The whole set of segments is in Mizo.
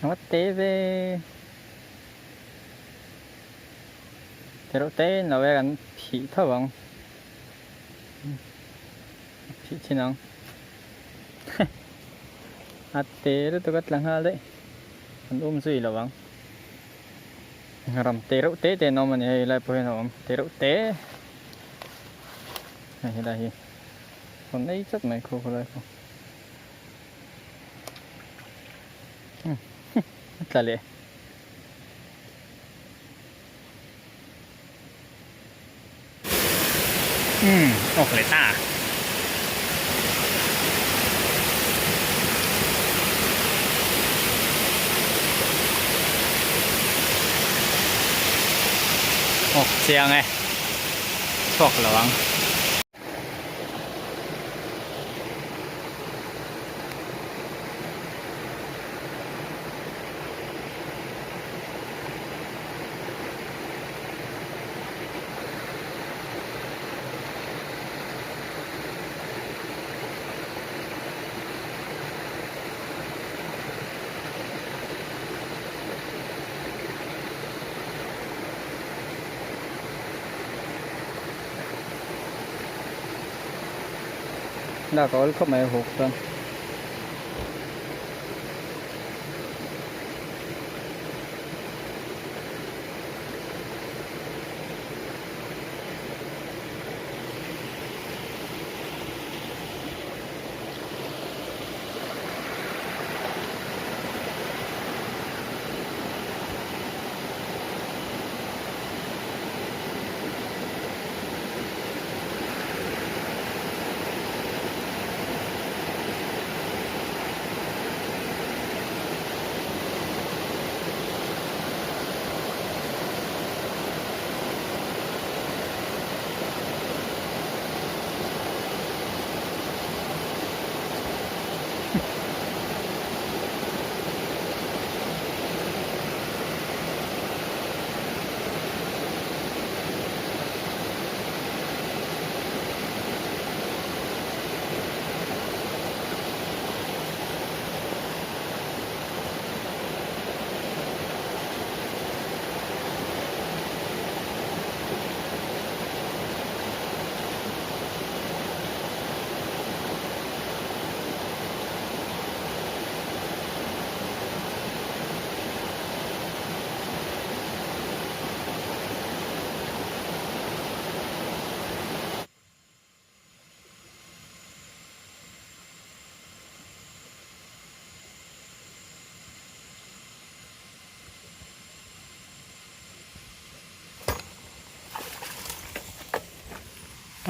Ava te ve. Te reuh te in lo e kan phih tho ang. Phih thin ang. A te lutuk a tla nghal daih. Kan um zui lo ang. Ram te reuh te te an awm a ni hei lai pawh hian a awm te reuh te. Hei helai hi rawn ei chat mai khu khawlai khu. A tla leh. Umm awk leh ta. Awk chiang e. Chhuak lo ang. Lak a awl khawp mai a huk chuan.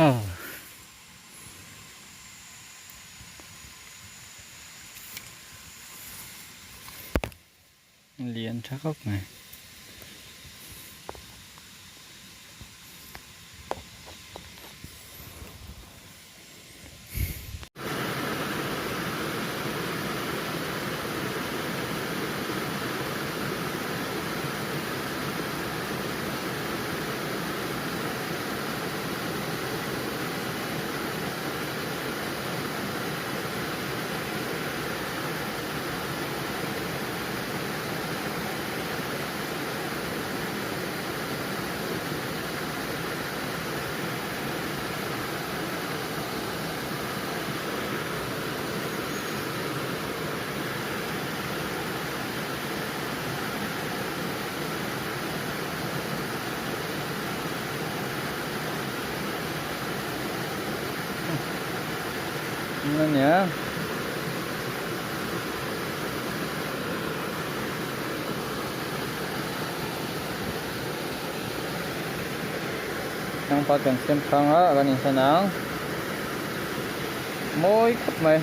Aw. Lian tha khawp mai. Ania. Thangpa kan siam thang a kan insan ang. Mawi khawp mai.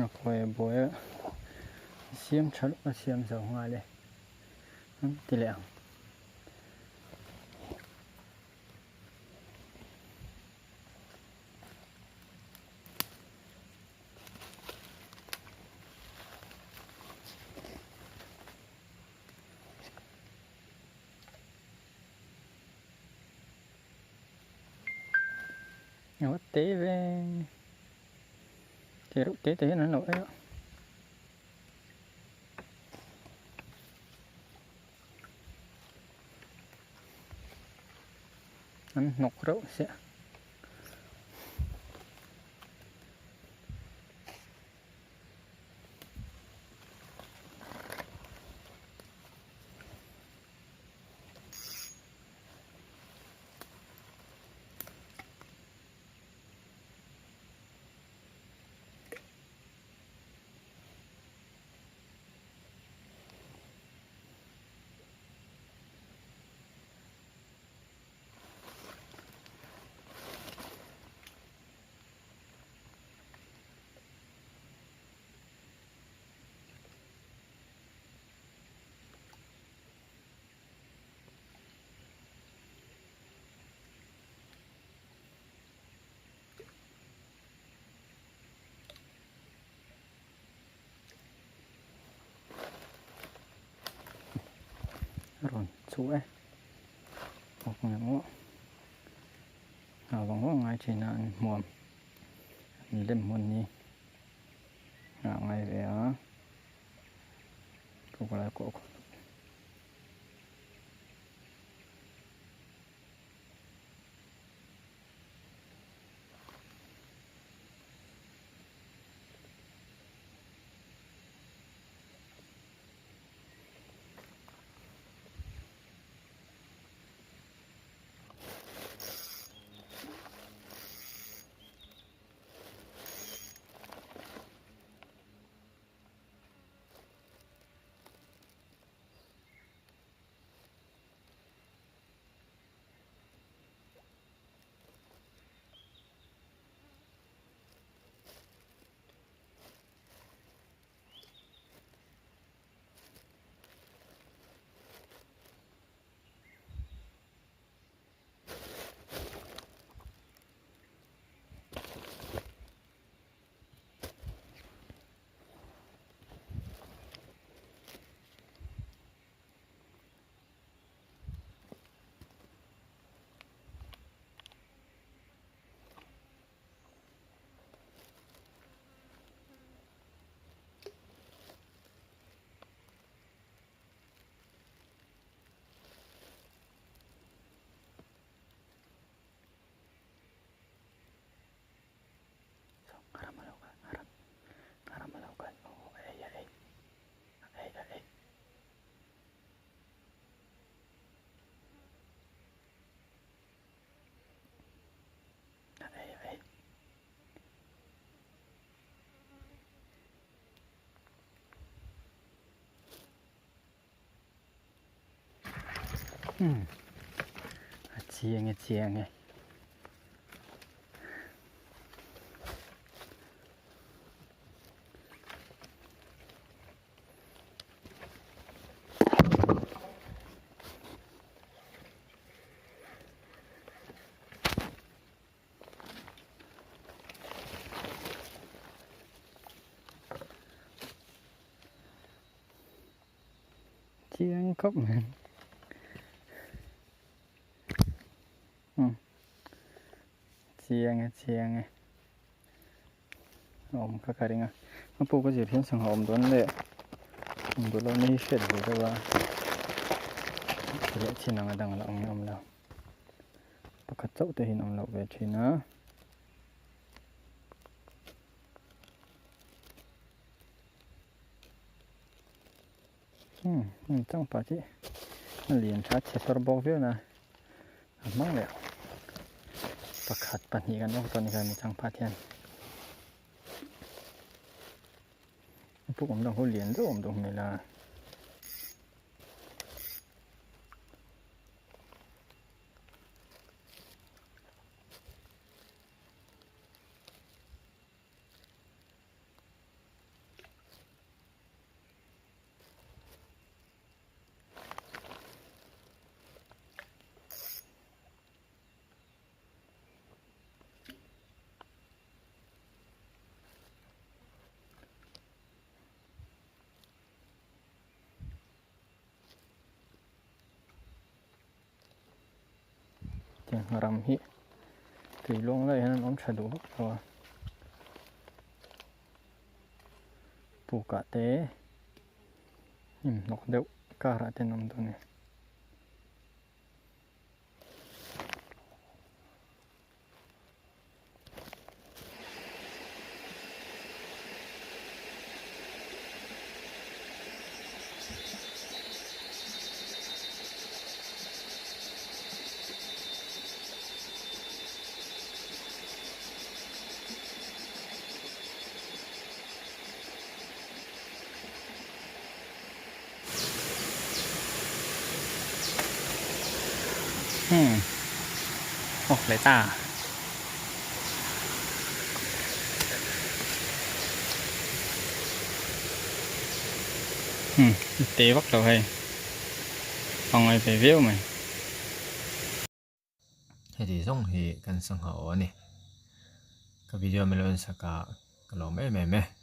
A khawi a buai a. Siam tha lutuk a siam zo nghal e an ti leh ang. Ava te ve te reuh te te hian an lo ei a. An hnawk reuh siah. Rawn chu e awk nge maw a vang vang ngai thin a an hmuam an lem hmun hi a ngai ve a kawkalai kawh. A chiang e chiang e. Chiang khawp mai. Chiang e chiang e. Awm kha ka ring a. A puk a zir hian sangha awm dawn leh awm duh lohna hi hriat ve deuh a. Ti leh chin ang a dang lah awm nge awm lo. Pakhat chauh te hian awm loh ve thin a. Hmm, hmun changpa chi a lian tha chhe sawr bawk viau na a hmang leh pakhat pahnih kan awk tawh ni kha mi changpa hian a puk awm dang ho lian deuh awm duh hmel a. Tiang ram hi tui luang lai hian an awm tha duh vak lo a. Pukah te hnim hnawk deuh karah te an awm dawn a ni. Hmm. Ok leh ta. Hmm, te vak lo hei. Pangai ve viau mai. Heti zawng hi kan sangha aw a ni. Ka video min lo en sak a, ka lawm em em e.